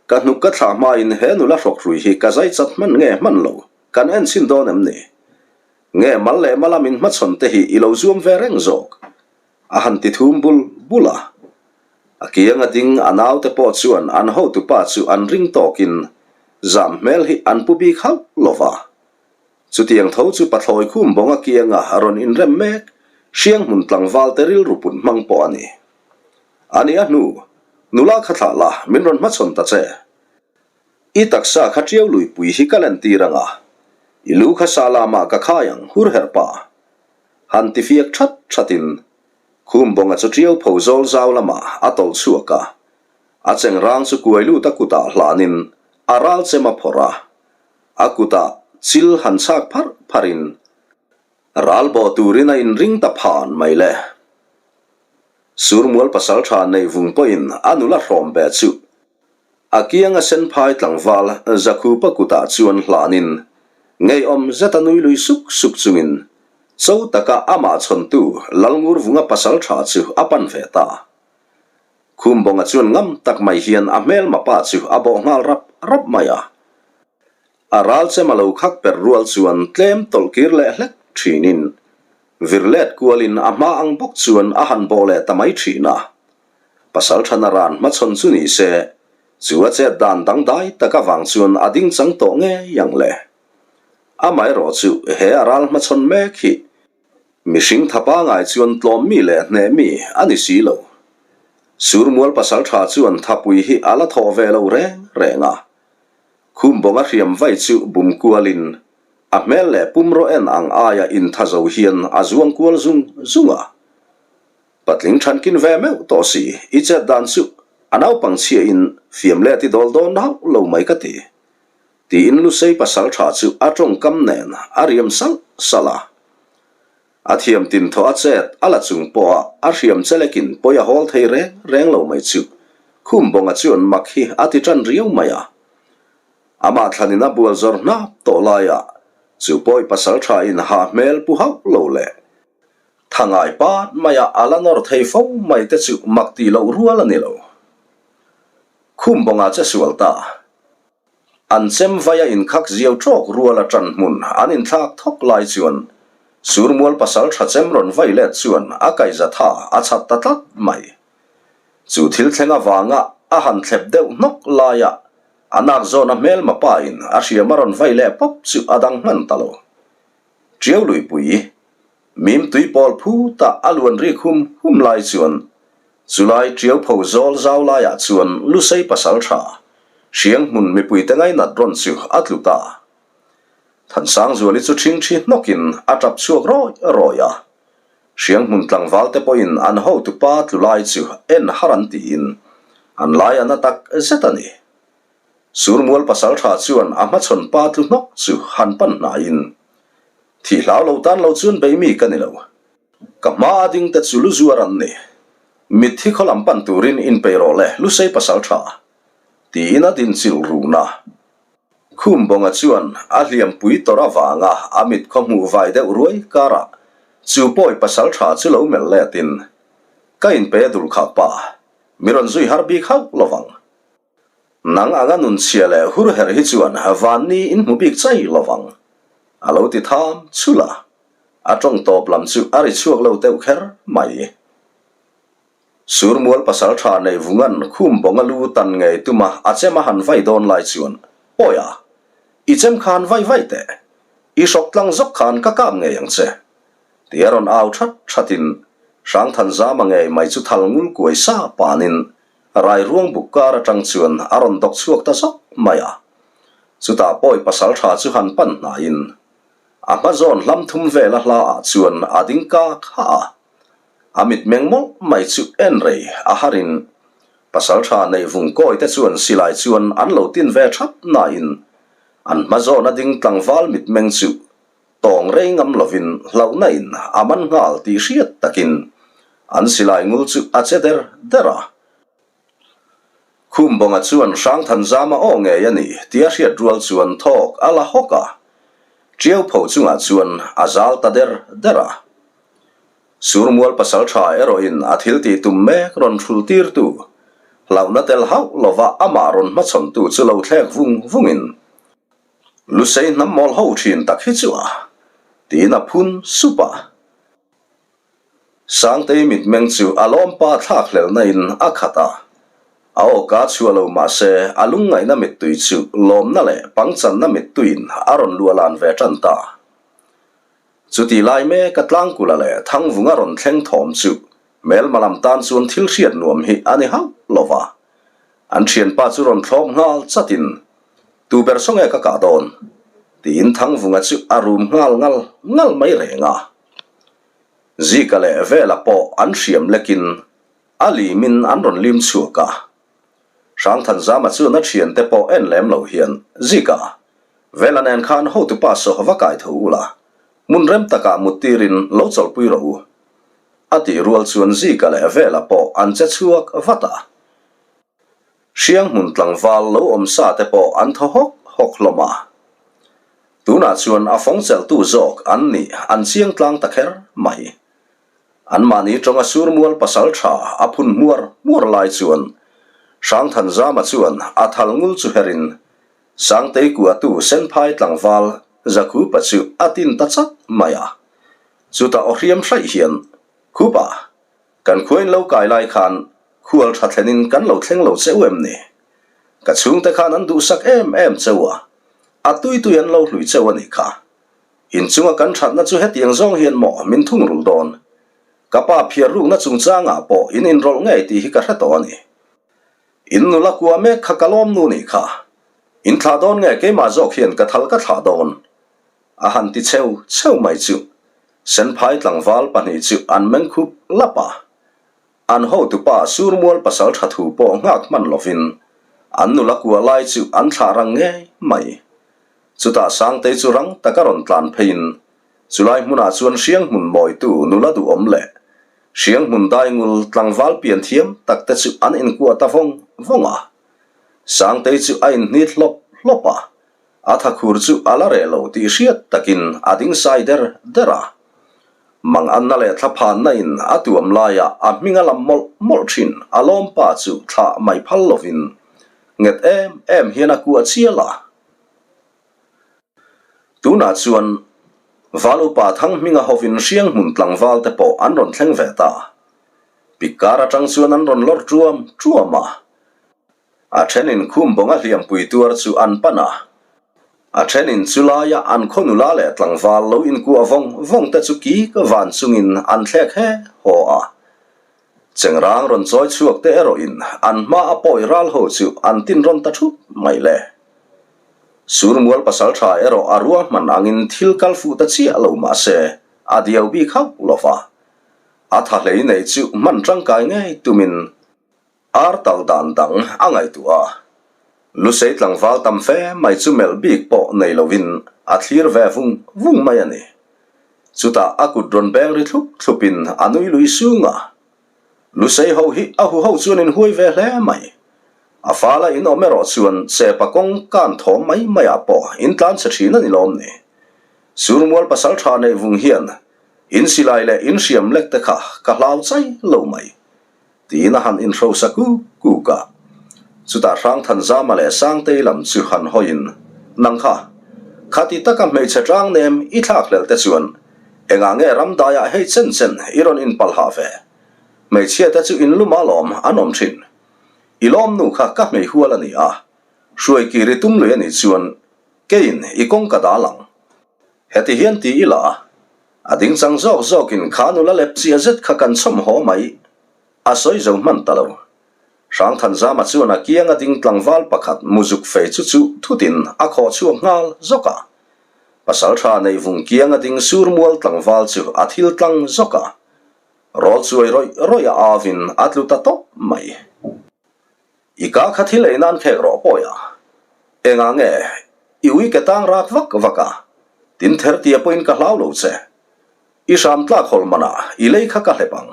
Ka hnuk ka thlah hmain he nula hrawkhrui hi ka zai chat hman nge hman lo, kan en chhin dawn em ni? Nge mal leh mala min hmachhawn te hi i lo zuam ve reng zawk? A han ti thum bul bul a. A kiang a ding a naute pawh chuan an hotupa chu an ring tawkin zam hmel hi an pu bik hauh lo va. Chutiang tho chu pathlawi khum bawnga kianga rawn inrem mek Hrianghmun tlangval te rilru put hmang pawh a ni. A ni a hnu, nula kha thlah la, min rawn hmachhawn ta che. I taksa kha ṭiau luipui hi ka lentir ang a, i lu kha sa lamah ka khai ang hur herh pa. Han ti fiak ṭhat ṭhatin khum bawnga chu ṭiau pho zawl zau lamah a tawlh chhuak a, a chengrang chu kuai lut a kutah hlanin a ral chem a phawrh a, a kutah chil han chhak pharh pharhin ral bawh turin a inring ta phan mai le. Surmual pasalṭha neihvung pawhin a nula hrawm ve chu A kianga senphai tlangval Zakhupa kutah chuan hlanin ngeiawm zeta nui lui suk suk chungin cho taka amah chhawntu Lalngurvunga pasal tha chu a pan ve ta. Khumbawnga chuan ngam tak mai hian a hmelma pa chu a bawh nghal rap rap mai a. A ral chem a lo khak per rual chuan tlem tawlh kir leh hlek thinin vir let kualin a hma ang bawk chuan a han bawh leh ta mai thin a. Pasal thana ran hmachhawn chu ni se, chu a chet dan dangdai tak avang chuan a ding chang tawh ngei ang le. Amaherawh chu he a ral hmachhawn mek hi mihring tha pangai chuan tlawm mi leh hneh mi a ni si lo. Surmual pasal tha chuan thapui hi a la thawh ve lo reng reng a. Khumbawnga hriam vai chu bum kualin a hmel leh pumraw en ang aia intha zo hian a zuang kual zung zung a. Patling thankin ve meuh tawh si, i chet dan chu a naupang chhia in fiam let i dawl dawn hauh lo mai ka ti. Tiin Lusei pasal tha chu a tawngkam nen a riam salh salh a. A thiam tin thaw a chet a la chung pawh a a hriam chelekin pawi a hawl thei reng reng lo mai chu Khumbawnga chuan mak hi a ti tan riau mai a. Amah thlanin a bual zawr hnap tawh laiah chu pawi pasal tha in hah hmel pu hauh lo leh. Tha ngai pat maia a la nawr thei fo mai te chu mak tih loh rual a ni lo. Khum bawngah che sual ta. An chem vai a inkhak ziau tawk rual a tan hmun an inthlak thawk lai chuan Surmual pasal tha chem rawn vai let chuan a kaihza tha a chhat ta tlat mai. Chu thil thleng avanga a han thlep deuh hnawk laia a nak zawna hmelma pa in a hriam a rawn vai leh pawp chu a dang hman ta lo. Tiau luipui Mim tui pawl phutah a luan rik hum hum lai chuan chulai tiau pho zawl zau laiah chuan Lusei pasal tha hriang hmun mipuite ngainat rawn chu a tlu ta. Thansangzuali chu ṭhingṭhi hnawkin a ṭap chhuak rawih rawih a. Hriang hmun tlangval te pawhin an hotu pa tlu lai chu en har an tiin an lai a na tak zet a ni. Surmual pasal tha chuan a hmachhawn pa tlu hnawk chu han pan hnaiin, Thih hlau lo tan lo chuan bei mi ka ni lo. Ka hma a ding te chu lu zuar an ni. Mitthi khaw lam pan turin inpei rawh le Lusei pasal tha. Tiin a din chilh run a. Khum Bawnga chuan a hliampui tawrh avanga a mit khaw hmuh vai deuh ruai karah chu pawi pasal tha chu lo melh letin, Ka inpei a dul khak pa, mi rawn zui har bik hauh lovang. Nang anga nun chhia leh hur herh hi chuan vanni in hmu bik chai lovang, a lo ti tham chhulh a. A tawng tawp lam chu a ri chhuak lo deuh kher mai. Surmual pasal tha nei vungan khum bawnga lu tan ngei tuma a chem a han vai dawn lai chuan, Awi a, i chem khan vai vai teh, i hrawk tlang zawk khan ka kap ngei ang che, ti a rawn au that thatin Hrangthanzama ngei mai chu thal ngul kuai sa panin Rai ruang buk kar atang chuan a rawn dawk chhuak ta zawk mai a. Chutah pawi pasal tha chu han pan hnaiin a hma zawn hlam thum vela hla ah chuan a ding kak hah a. A mitmeng mawlh mai chu en rei a harin pasal tha neih vung kawi te chuan silai chuan an lo tin ve thap nain an hma zawn a ding tlangval mitmeng chu tawng rei ngam lovin hlauhna in a man nghal tih hriat takin an silai ngul chu a che der der a. Khumbawnga chuan Hrangthanzama aw ngei a ni tih a hriat rual chuan thawk a la hawk a, Tiau pho chungah chuan a zal ta der der a. Surmual pasal tha erawhin a thil tih tum mek rawn hrul tirtu, hlauhna tel hauh lova amah rawn hmachhawntu chu lo thlek vung vungin, Lusei hnam mawl ho thin tak hi chu a, tiin a phun sup a. Sangtei mitmeng chu a lawmpa thlak hlelhna in a khat a, a awka chhuah lo mah se a lungngaihna mittui chu lawmna leh pangchanna mittuiin a rawn luahlan ve tan ta. Chutih lai mek a tlangkula leh Thangvunga rawn thleng thawm chu hmelma lam tan chuan thil hriat nuam hi a ni hauh lo va. An thianpa chu rawn thlawp nghal chatin, Tu ber saw nge ka kah dawn? tiin Thangvunga chu a rum nghal ngal ngal mai reng a. Zika leh Vela pawh an hriam lekin a limin an rawn lim chhuak a. Hrangthanzama chuan a thiante pawh en lem lo hian, Zika, Vela nen khan hotupa saw va kai tho ula, hmun rem takah mut tirin lo chawlhpui rawh u. A tih rual chuan Zika leh Vela pawh an che chhuak vat a. Hriang hmun tlangval lo awm sa te pawh an thaw hawk hawk hlawm a. Tunah chuan a fawng chelhtu zawk an nih an chiang tlang ta kher mai. Anmahni tawnga surmual pasal tha a phun hmuar hmuar lai chuan Hrangthanzama chuan a thal ngul chu herin Sangtei kuahtu Senphai tlangval Zakhupa chu a tin ta chat mai a. Chutah aw hriam hraih hian, Khupa, Kan khuain lo kai lai khan khual tha thlenin kan lo thleng lo cheu em ni? Ka chhungte khan an duhsak em em cheu a, a tui tui an lo hlui cheu a nih kha. Inchunga kan thatna chu hetiang zawng hian maw min thungrulh dawn? Ka pa phiar rukna chungchangah pawh in inrawlh ngei tih hi ka hre tawh a ni. In nula kua mek kha ka lawm nu nih kha. In thlah dawn nge keimah zawk hian ka thal ka thlah dawn? A han ti cheu cheu mai chu Senphai tlangval pahnih chu an meng khup lap a. An hotupa Surmual pasal tha thu pawh nghak hman lovin an nula kua lai chu an thlah rang ngei mai. Chutah Sangtei chu rang taka rawn tlan pheiin chulai hmunah chuan Hrianghmun mawitu nula duhawm leh Hrianghmun daingul tlangval pian thiam tak te chu an inkuah ta vawng vawng a. Sangtei chu a inhnit hlawp hlawp a. A thakhur chu a la reh lo tih hriat takin a ding sai der der a. Manganna leh thlaphanna in a tuam laia a hming a lam mawlh mawlh thin a lawmpa chu thlah mai phal lovin nghet em em hian a kuah chial a. Tunah chuan Val upa Thanghminga hovin Hrianghmun tlangval te pawh an rawn thleng ve ta. Pikkar atang chuan an rawn lawr tuam tuam a. A thenin khum bawnga hliampui tuar chu an pan a, a thenin chu laia an khaw nula leh tlangval lo inkuah vawng vawng te chu kik van chungin an thlek he haw a. Chengrang rawn chawi chhuak te erawhin an hma a pawi ral ho chu an tin rawn ta thup mai le. Surmual pasaltha erawh a ruahman angin thil kal fuh ta chiah lo mah se a diau bik hauh lo va, a tha hlei nei chu hman tangkai ngei tumin Ar tal dan dang a ngaihtuah a, Lusei tlangval tam fe mai chu melh bik pawh nei lovin a thlir ve vung vung mai a ni. Chutah a kut rawn beng ri thlup thlupin a nui lui sung a. Lusei ho hi a huho chuan in huai ve hle mai. A fala in awm erawh chuan chepa kawng kan thawm mai maiah pawh in tlan chhe thin a ni lawm ni. Surmual pasaltha neih vung hian in silai leh in hriam lek te kha ka hlau chai lo mai. Tiin a han inhrosa kuk kuk a. Chutah Hrangthanzama leh Sangtei lam chu han hawiin, Nang kha, khati taka hmeichhe tlang nem i thlak hlel te chuan engah nge ramdaiah hei chen chen i rawn inpalhah ve? Hmeichhia te chu inlum a lawm an awm thin. I lawmnu kha ka hmei hual a ni a, hruai kir i tum lui a nih chuan keiin i kawng ka dal ang. Heti hian ti ila, a ding chang zawk zawkin kha nula lep chiah zet kha kan chhawm haw mai, a sawi zo hman ta lo. Hrangthanzama chuan a kianga ding tlangval pakhat muzuk fei chu chu thutin a khawh chhuak nghal zawk a. Pasaltha neih vung kianga ding surmual tlangval chu a thil tlang zawk a. Rawl chuai rawih rawih a avin a tlu ta tawp mai. I ka kha thil ei nan khek rawh pawi a, engah nge i ui ke tang rak vak vak a, tin ther tia pawhin ka hlau lo che. I hram tlak hawl manah i lei kha ka hlep ang,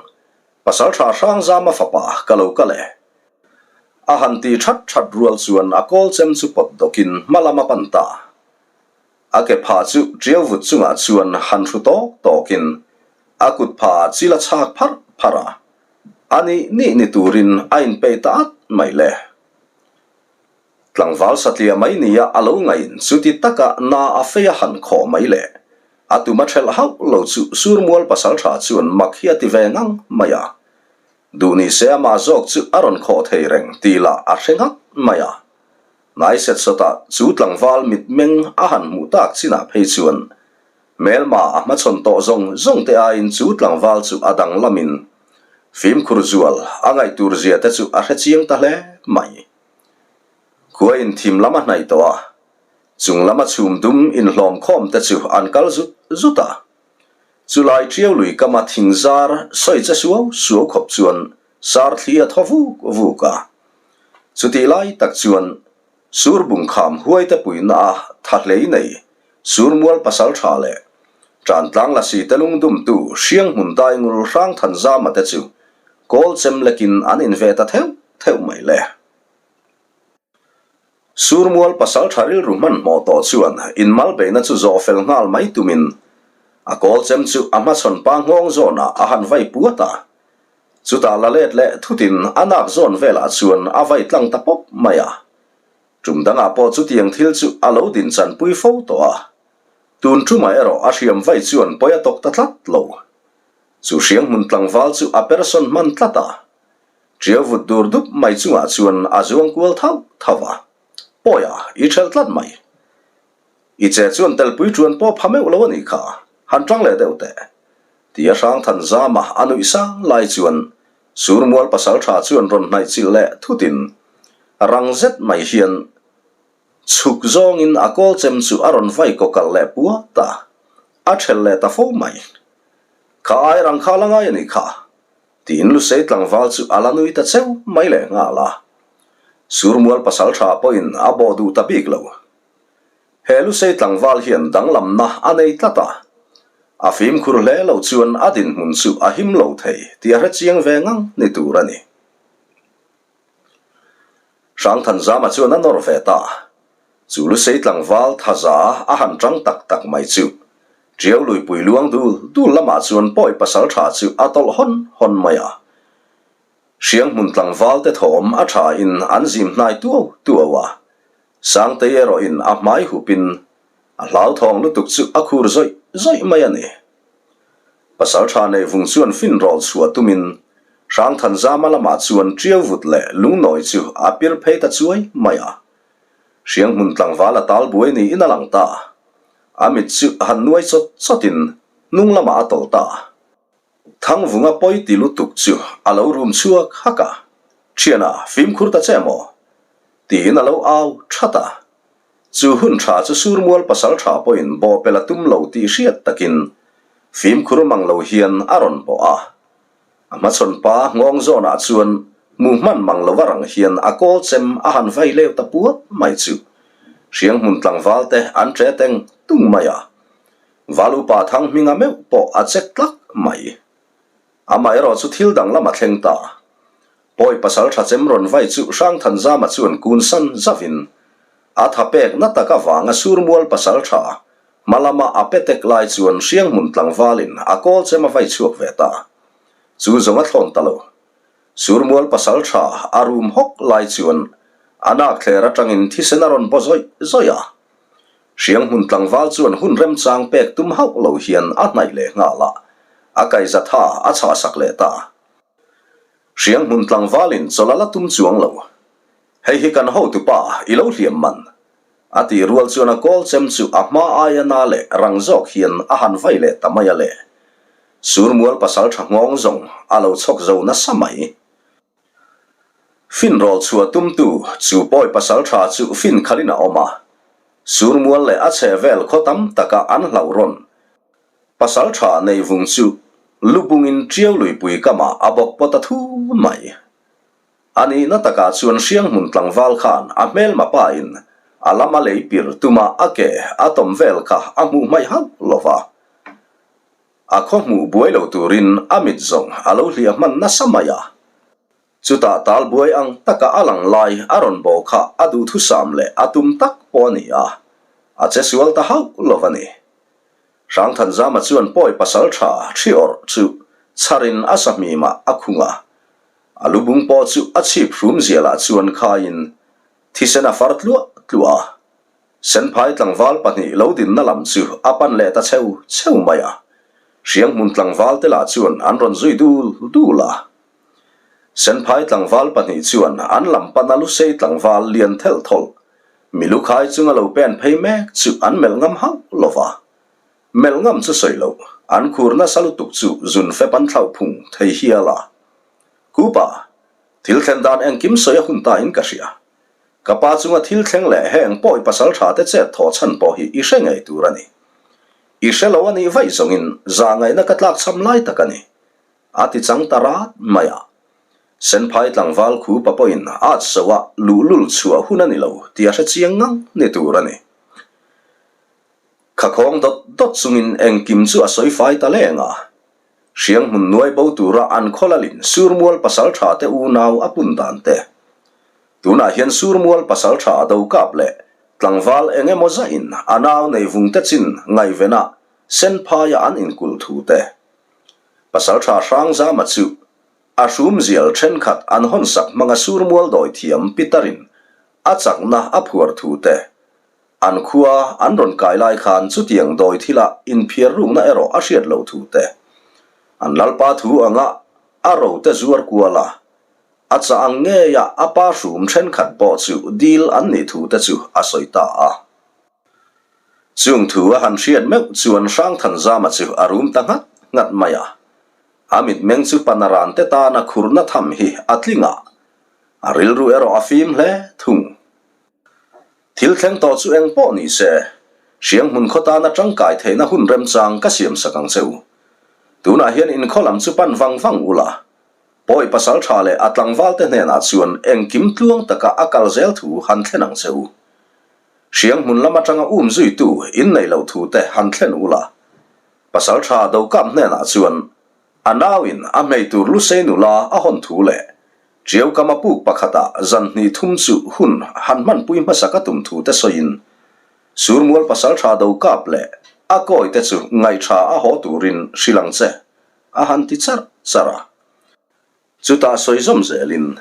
pasal tha hrang zama fapa ka lo kal e. A han ti that that rual chuan a kawl chem chu pawt dawkin hma lam a pan ta. A ke pha chu tiau vut chungah chuan han hru tawk tawkin a kut pha ah chil a chhak pharh pharh a, a nih nih ni turin a inpeih ta at mai le. Tlangval satliah mai nia a lo ngaiin chuti taka na a fei a han khawh mai le. A tum a ṭhelh hauh lo chu Surmual pasalṭha chuan mak hi a ti ve ngang mai a. Duh ni se amah zawk chu a rawn khawh thei reng tih lah a hre ngat mai a. Hnai set sawtah chu tlangval mitmeng a han hmuh tak chinah phei chuan hmelma a hmachhawn tawh zawng zawng te aiin chu tlangval chu a danglamin fimkhur zual a ngaihtur zia te chu a hre chiang ta hle mai. Khua inthim lam a hnaih tawh a, chung lama chhum dum inhlawm khawm te chu an kal zut zut a. Chulai ṭiau lui kama thing zar sawi che suau suau khawp chuan sar thli a thaw vuk vuk a. Chutih lai tak chuan Surbung kham huaite puihna a tha hlei nei Surmual pasaltha leh Tantlang lasi te lungdumtu Hrianghmun Daingul Hrangthanzama te chu kawl chem lekin an inve ta theuh theuh mai le. Surmual pasaltha rilru hmanhmawh tawh chuan inmalbeihna chu zawh fel nghal mai tumin a kawl chem chu a hmachhawn pa nghawng zawnah a han vai puat a. Chutah la let leh thutin a nak zawn velah chuan a vai tlang ta pawp mai a. Tum dangah pawh chutiang thil chu a lo din chanpui fo tawh a. Tun tumah erawh a hriam vai chuan pawi a tawk ta tlat lo. Chu hrianghmun tlangval chu a person hman tlat a. Ṭiau vut dur dup mai chungah chuan a zuang kual thauh thauh a. Pawi a, i ṭhelh tlat mai. I che chuan telpui ṭuan pawh pha meuh lo a nih kha, han ṭang leh deuh teh. Tia Hrangthan zama a nuih sang lai chuan Surmual pasalṭha chuan rawn hnaih chilh leh thutin rang zet mai hian chhuk zawngin a kawl chem chu a rawn vai kawkalh leh puat a, a ṭhelh leh ta fo mai. Kha ai rang kha la ngai a nih kha, tiin Lusei tlangval chu a la nui ta cheu mai leh nghal a. Surmual pasalṭha pawhin a bawh duh ta bik lo. He Lusei tlangval hian danglamna a nei tlat a, a fimkhur hle lo chuan a dinhmun chu a him lo thei tih a hre chiang ve ngang ni tur a ni. Hrangthanzama chuan a nawr ve ta. Chu Lusei tlangval thaza a han tang tak tak mai chu. Ṭiau luipui luang dul dul lamah chuan pawi pasalṭha chu a tawlh hawn hawn mai a. Hrianghmun tlangval te thawm a ṭha in an zim hnai tuau tuau a. Sangtei erawh in a hmai hup in a hlauthawng lutuk chu a khur zawih zawih mai a ni. Pasalṭha neih vung chuan fin rawl chhuah tum in Hrangthanzama lamah chuan ṭiau vut leh lungnawi chu a pir phei ta chuai mai a. Hrianghmun tlangval a tal buai niin a lang ta. A mit chu a han nuai chawt chawtin hnung lamah a tawlh ta. Thangvunga pawi ti lutuk chu a lo rum chhuak hak a, Thiana, fimkhur ta che maw? tiin a lo au that a. Chu hun tha chu Surmual pasal tha pawhin bawhpel a tum lo tih hriat takin fimkhur mang lo hian a rawn bawh a. A hmachhawn pa nghawng zawnah chuan hmu hman mang lova rang hian a kawl chem a han vai leu ta puat mai chu Hrianghmun tlangval te an ṭe teng tung mai a. Val upa Thanghminga meuh pawh a chek tlak mai. Amaherawh chu thil dang lam a thleng ta. Pawi pasal ṭha chem rawn vai chu Hrangthanzama chuan kun san zavin a tha pek na tak avanga Surmual pasal ṭha Hma lama a pe tek lai chuan Hrianghmun tlangvalin a kawl chem a vai chhuak ve ta. Chu zawng a thlawn ta lo. Surmual pasal tha a rum hawk lai chuan a nak thler atangin thisen a rawn baw zawih zawih a. Hrianghmun tlangval chuan hun remchang pek tum hauh lo hian a hnaih leh nghal a, a kaiza tha a chhahsak leh ta. Hrianghmun tlangvalin chawlh a la tum chuang lo. Hei hi kan hotupa i lo hliam man. A tih rual chuan a kawl chem chu a hma aia na leh rang zawk hian a han vai leh ta mai a le. Surmual pasal tha nghawng zawng a lo chhawk zo nasa mai. Finrawl chhuah tumtu chu pawi pasal tha chu fin khalin a awm a. Surmual leh a chhe vel khaw tam taka an hlauh rawn. Pasal tha nei vung chu lubungin Tiau luipui kamah a bawk pawt a thu mai. A nihna takah chuan Hrianghmun tlangval khan a hmelma pa in a lam a lei pir tuma a ke a tawm vel kha a hmuh hmaih hauh lo va. A khaw hmuh buai lo turin a mit zawng a lo hliah hman nasa mai a. Chutah tal buai ang taka a lang lai a rawn bawh kha a duhthusam leh a tum tak pawh a ni a, a che sual ta hauh lo va ni. Hrangthanzama chuan pawi pasal tha thi awrh chu chharin a sahmimah a khung a. A lubung pawh chu a chhip hrum zialah chuan khaiin thisen a far tluah tluah a. Senphai tlangval pahnih lo dinna lam chu a pan leh ta cheu cheu mai a. Hrianghmun tlangval te lah chuan an rawn zui dul dul a. Senphai tlangval pahnih chuan an lam pana lusei tlangval lian thelh thawlh mi lukhai chunga lo pen phei mek chu an melh ngam hauh lo va. Melh ngam chu sawi loh, an khur nasa lutuk chu zun fep an thlauh phung thei hial a. Kupa, thil thlen dan engkim sawi a hun ta in ka hria. Ka pa chunga thil thleng leh heng pawi pasal tha te chet thawh chhan pawh hi i hre ngei tur a ni. I hre lo a nih vaih zawngin zahngaihna ka tlak chham lai tak a ni. A ti chang ta rat mai a. Senphai tlangval Khupa pawhin at so a luhlul chhuah hun a ni lo tih a hre chiang ngang ni tur a ni. Khakhawng dawt dawt chungin engkim chu a sawi fai ta leng a. Hrianghmun nuai bo tura an khawlalin Surmual pasaltha te unau a pun dan te. Tunah hian Surmual pasaltha a do kap leh tlangval eng emaw zahin a nau nei vung te chin ngaihvena Senphaia an inkulh thu te. Pasaltha Hrangzama chu a hrum zial thenkhat an hawnsak hmanga Surmual dawithiam Peter-in a chakna a phuar thu te. An khua an rawn kai lai khan chutiang dawi thila inphiar rukna erawh a hriat loh thu te, an lalpa thu anga a ro te zuar kual a, a chah ang ngeia a pa hrum thenkhat pawh chu dil an nih thu te chu a sawi ta a. Chung thu a han hriat meuh chuan Hrangthanzama chu a rum ta nghat nghat mai a, a mitmeng chu Panaran te tana khurna tham hi a tling a, a rilru erawh a fim hle thung. Thil thleng tawh chu eng pawh ni se, Hrianghmun khaw tana tangkai theihna hun remchang ka siam sak ang che u. Tunah hian inkhaw lam chu pan vang vang ula, pawi pasal tha leh a tlangval te hnenah chuan engkim tluang taka a kal zel thu han thlen ang che u. Hrianghmun lam atanga um zuitu in neih loh thu te han thlen ula, pasal tha Dokap hnenah chuan a nauin a hmei tur Lusei nula a hawn thu leh Ṭiaukama puk pakhatah zan hnih thum chu hun han hmanpui hmasa ka tum thu te sawiin Surmual pasalṭha do kap leh. A kawi te chu ngaihṭha a haw turin hrilh ang che, a han ti charh charh a. Chutah sawi zawm zelin,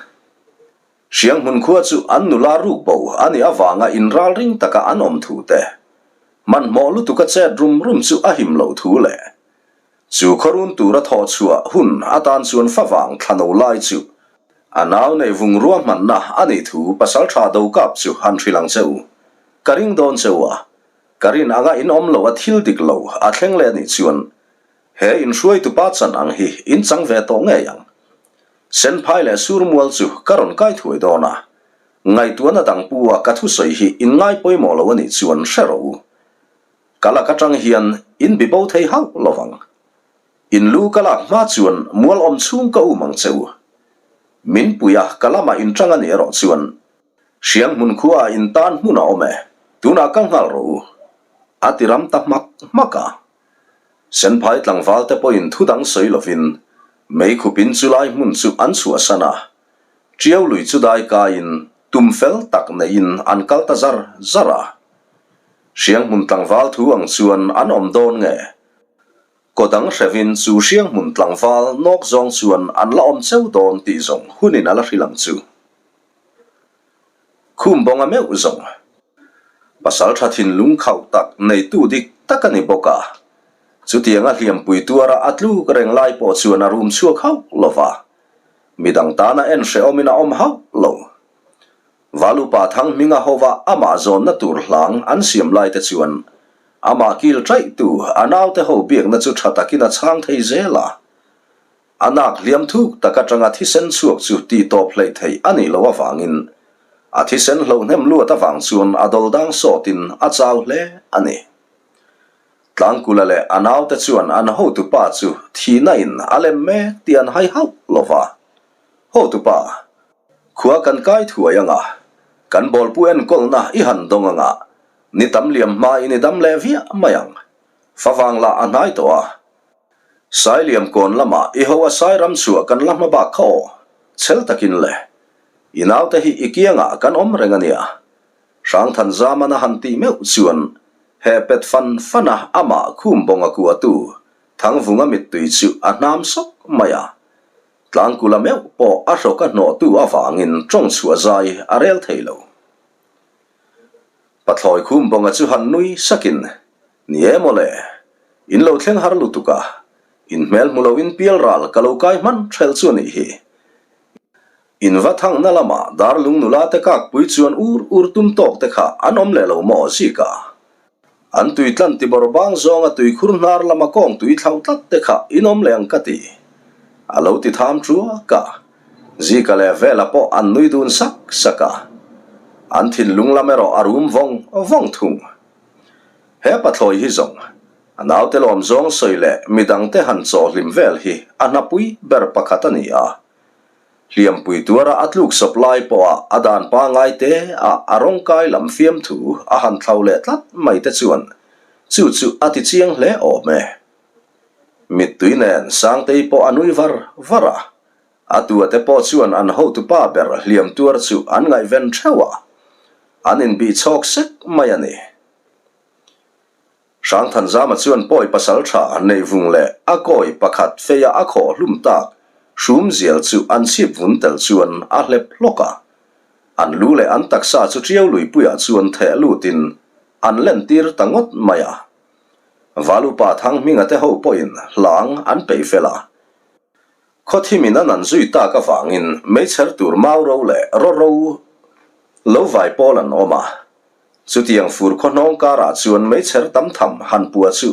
Hrianghmun khua chu an nula ruk bo a nih avanga inralring taka an awm thu te, hmanhmawh lutuka chet rum rum chu a him loh thu leh chu khawrun tura thawh chhuah hun atan chuan favang thlano lai chu a nau neih vung ruahmanna a nih thu pasalṭha Dokap chu han hrilh ang che u. Ka ring dawn che u a, ka rin anga in awm lo a thil dik lo a thleng leh a nih chuan he inhruaitupa chan ang hi in chang ve tawh ngei ang. Senphai leh Surmual chu ka rawn kai thuai dawn a, ngaihtuahna dang pu a ka thusawi hi in ngai pawimawh lo a nih chuan hre rawh u. Ka lak atang hian in bi bo thei hauh lo vang. In lu ka lak hma chuan mual awm chhung ka um ang che u. Min pui a ka lamah in tang a nih erawh chuan Hriang hmun khua ah in tan hmun a awm e, tunah kal nghal rawh u. A ti ram ta hmak hmak a. Senphai tlangval te pawhin thu dang sawi lovin meikhupin chulai hmun chu an chhuahsan a. Ṭiau lui chu dai kaiin tum fel tak neiin an kal ta zar zar a. Hrianghmun tlangval thu ang chuan an awm dawn nge? Kaw dang hrevin chu Hrianghmun tlangval nawk zawng chuan an la awm cheu dawn tih zawng hunin a la hrilh ang chu. Khum bawnga meuh zawng. Pasalṭha thinlung khauh tak neitu dik tak a ni bawk a. Chutianga hliampui tuara a tluk reng lai pawh chuan a rum chhuak hauh lo va. Midang tana en hrehawmin a awm hauh lo. Valupa Thanghminga hova amah zawnna tur hlang an siam lai te chuan amah kil chaihtu a naute ho biakna chu tha takin a chhang thei zel a. A nak hliam thuk tak atanga thisen chhuak chu tih tawp hleih theih a nih loh avangin a thisen hlohnem luat avang chuan a dawl dang sawtin a chau hle a ni. Tlangkula leh a naute chuan an hotupa chu thihna in a lem mek tih an hai hauh lo va. Hotupa, khua kan kai thuai anga, kan bawlpu enkawlna i han dawng anga, ni tam liam hma in i dam leh viah mai ang. Favang lah a hnai tawh a. Sailiam kawn lamah i ho a sai ram chhuah kan la hma bak kha aw, chhel takin le. I naute hi i kiangah kan awm reng a nia. Hrangthan Zaman a han tih meuh chuan he pet fan fan a amah khum bawng a kuahtu Thangvunga mittui chu a hnam sawk mai a. Tlangkula meuh pawh a hrawk a hnawhtu avangin tawng chhuah zai a rel thei lo. Pathlawi khum bawnga chu han nui sakin, Ni e mawle, in lo thleng har lutuk a, in hmel hmu loin pialral ka lo kai hman thelh chu a nih hi. In va thangna lamah darlung nula te kakpui chuan ur ur tum tawk te kha an awm leh lo maw Zika? An tui tlan ti bawr bang zawnga tuikhur hnar lama kawng tui thlauh tlat te kha in awm leh ang ka ti. A lo ti tham ṭuak a. Zika leh Vela pawh an nui dun sak sak a. An thinlung lam erawh a rum vawng vawng thung. He pathlawi hi zawng a naute lawm zawng sawi leh midangte han chawhhlim vel hi a hnapui ber pakhat a ni a. Hliampui tuara a tluk sawp lai pawha a dan pangai te a a rawngkai lam fiamthu a han thlau leh tlat mai te chuan chu chu a ti chiang hle awm e. Mittui nen Sangtei pawh a nui var var a, a tua te pawh chuan an hotupa ber hliam tuar chu an ngaihven theuh a, an inbih chhawk sek mai a ni. Hrangthanzama chuan pawi pasal tha neih vung leh a kawi pakhat feia a khawh hlum tak hrum zial chu an chhip vun tel chuan a hlep hlawk a. An lu leh an taksa chu ṭiau luipuiah chuan theh lutin an lentir ta ngawt mai a. Valupa Thanghminga te ho pawhin hlang an peih fel a. Khawthimin an an zui tak avangin meichher tur mau ro leh rawro lo vai pawl an awm a. Chutiang fur khaw hnawng karah chuan meichher tam tham han pua chu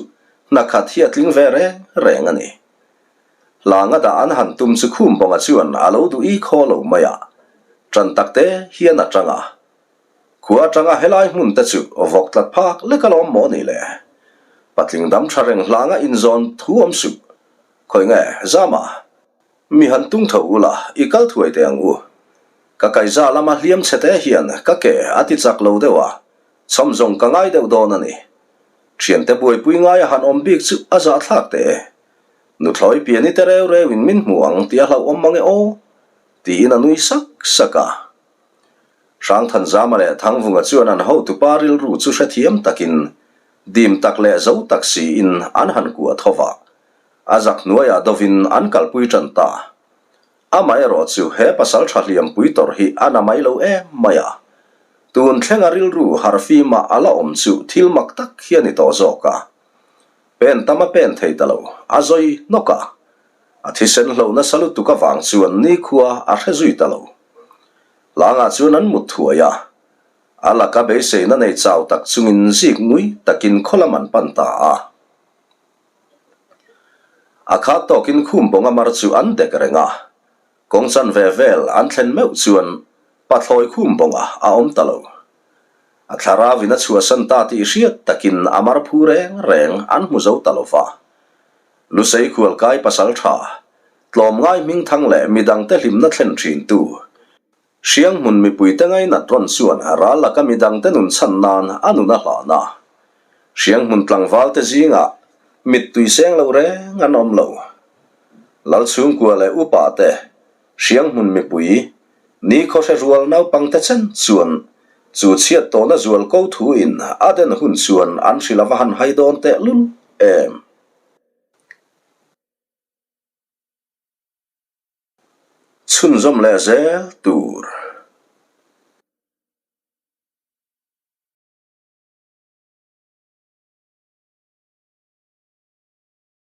hna khat hi a tling ve reng reng a ni. Hlanga dah an han tum chu khum bawnga chuan a lo duh i khaw lo mai a, ṭan tak te hian a ṭang a. Khua aṭanga helai hmun te chu vawk tlat phak lek alawm maw ni le? Patling dam ṭha reng hlanga inzawn thu awm suh. Khawi nge, Zama? Mi han tung tho ula, i kal thuai teh ang u. Ka kaiza lama hliam chhe te hian ka ke a ti chak lo deuh a, chhawm zawng ka ngai deuh dawn a ni. Thiante buaipui ngaia han awm bik chu a zahthlak teh e. Nuthlawi piani te reu reuin min hmu ang tih a hlauhawm mang e aw, tiin a nui sak sak a. Hrangthanzama leh Thangvunga chuan an hotupa rilru chu hrethiam takin. Dim tak leh zo tak siin an han kuah tho va, a zak hnuaiah dovin an kalpui tan ta. Amaherawh chu he pasal tha hliampui tawrh hi a na mai lo em mai a. Tun thlenga rilru harfima a la awm chu thil mak tak hi a ni tawh zawk a. Pen tam a pen thei ta lo, a zawi hnawk a. A thisen hlo nasa lutuk avang chuan nikhua a hre zui ta lo. Hlangah chuan an mut thuai a. A laka beiseina nei chau tak chungin zik ngui takin khaw lam an pan ta a. A khat tawkin khum bawnga mar chu an dek reng a, kawng chan ve vel an thlen meuh chuan pathlawi khum bawnga a awm ta lo. A thlarauin a chhuahsan ta tih hriat takin a mar phu reng reng an hmu zo ta lo va. Lusei khualkai pasal tha, tlawmngai hmingthang leh midangte hlimna thlen thintu, Hrianghmun mipuite ngainat rawn chuan ral laka midangte nun chhan nan a nun a hlan a. Hrianghmun tlangvalte zingah mittui seng lo reng an awm lo. Lal chhungkua leh upa te, Hrianghmun mipui, nikhaw hre rual naupangte chen chuan chu chhiat tawhna zual ko thu in a den hun chuan an hrilh a va han hai dawn tehlul em. Chhunzawm leh zel tur.